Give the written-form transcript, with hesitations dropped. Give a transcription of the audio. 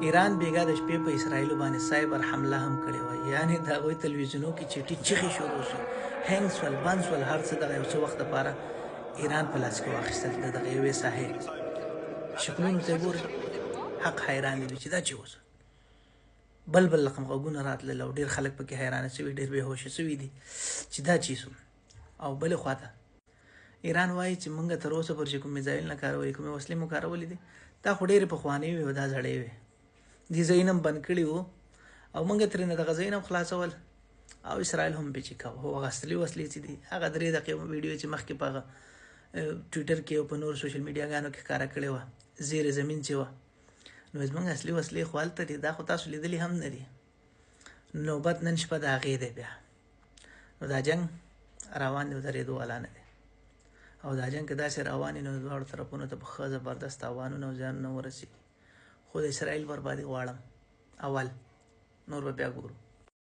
ایران بیګا د شپې په اسرایل باندې سایبر حمله هم کړې وه، یعنې د هغوی تلویزیونو کې چټي چیغې شروع شوې، هنګ سول، بند سول، هر څه دغه یو څه وخت لپاره ایران په لاس کې واخیستل. د دغه یوې ساحې شکلونو ته ګورئ، حق حیران دي چې دا چې وسو، بل بل رقم غږونه راتلل او ډېر خلک پکې حیرانه شوي، ډېر بېهوشه شوي دي چې دا چی سو. او بلې خواته ایران وایي چې مونږ تر اوسه پورې چې کوم میزایلونه کارولي، کومې وسلې مو کارولې دي، دا خو ډېرې پخوانۍ وې او دا زړې وې، دې ځایونه هم بند کړي وو او مونږ ترېنه دغه ځایونه هم خلاصول او اسرائیل هم پې چې کاوه. هو هغه اصلي وسلې چې دي، هغه 3 دقیقې ویډیو چې مخکې په هغه ټویټر کې او په نورو سوشل میډیاګانو کې ښکاره کړې وه، زیر زمین چې وه، نو زمونږ اصلي وسلې خو هلته دي، دا خو تاسو لیدلي هم نه دي. نوبت نن شپه د هغې دی بیا. نو دا جنګ روان دی او درېدو والا نه دی، او دا جنګ که داسې روان وي نو دواړو طرفونو ته به ښه زبردست تاوانونه او زیانونه ورسېږي. خو د اسرائیل بربادي غواړم اول، نور به بیا ګورو.